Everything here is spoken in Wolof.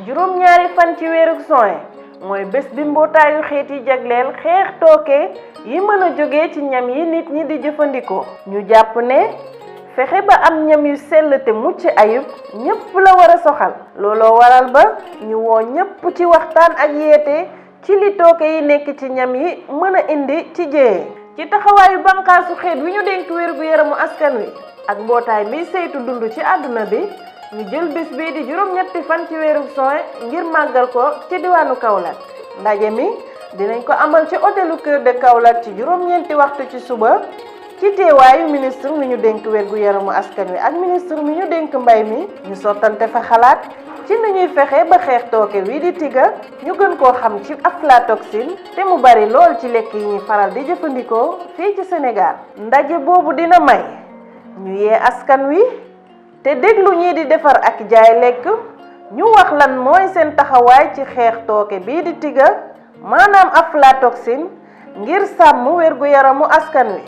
juróom-ñaari fan ci weeru juin mooy bés bi mbootaayu xeet yi jagleel xeex tooke yi mën a jóge ci ñam yi nit ñi di jëfandikoo. ñu jàpp ne fexe ba am ñam yu sell te mucc ayib ñépp la war a soxal. looloo waral ba ñu woo ñépp ci waxtaan ak yeete ci li tooke yi nekk ci ñam yi mën a indi ci jéye. ci taxawaayu bànqaasu xeet wi ñu dénk wér-gu-yaramu askan wi ak mbootaay bi saytu dund ci àdduna bi ñu jël bés bii di juróom-ñetti fan ci weeru juin ngir màggal ko ci diwaanu Kaolack. ndaje mi dinañ ko amal ci hôtelu Cœur de Kaolack ci juróom-ñeenti waxtu ci suba ci teewaayu ministre mi ñu dénk wér-gu-yaramu askan wi ak ministre mi ñu dénk mbay mi. ñu sottante fa xalaat ci ni ñuy fexe ba xeex tooke wi di tiga ñu gën koo xam ci aflatoxine te mu bari lool ci lekk yi ñuy faral di jëfandikoo fii ci Sénégal. ndaje boobu dina may ñu yee askan wi te déglu ñii di defar ak jaay lekk ñu wax lan mooy seen taxawaay ci xeex tooke bii di tiga maanaam aflatoxine ngir sàmm wér-gu-yaramu askan wi.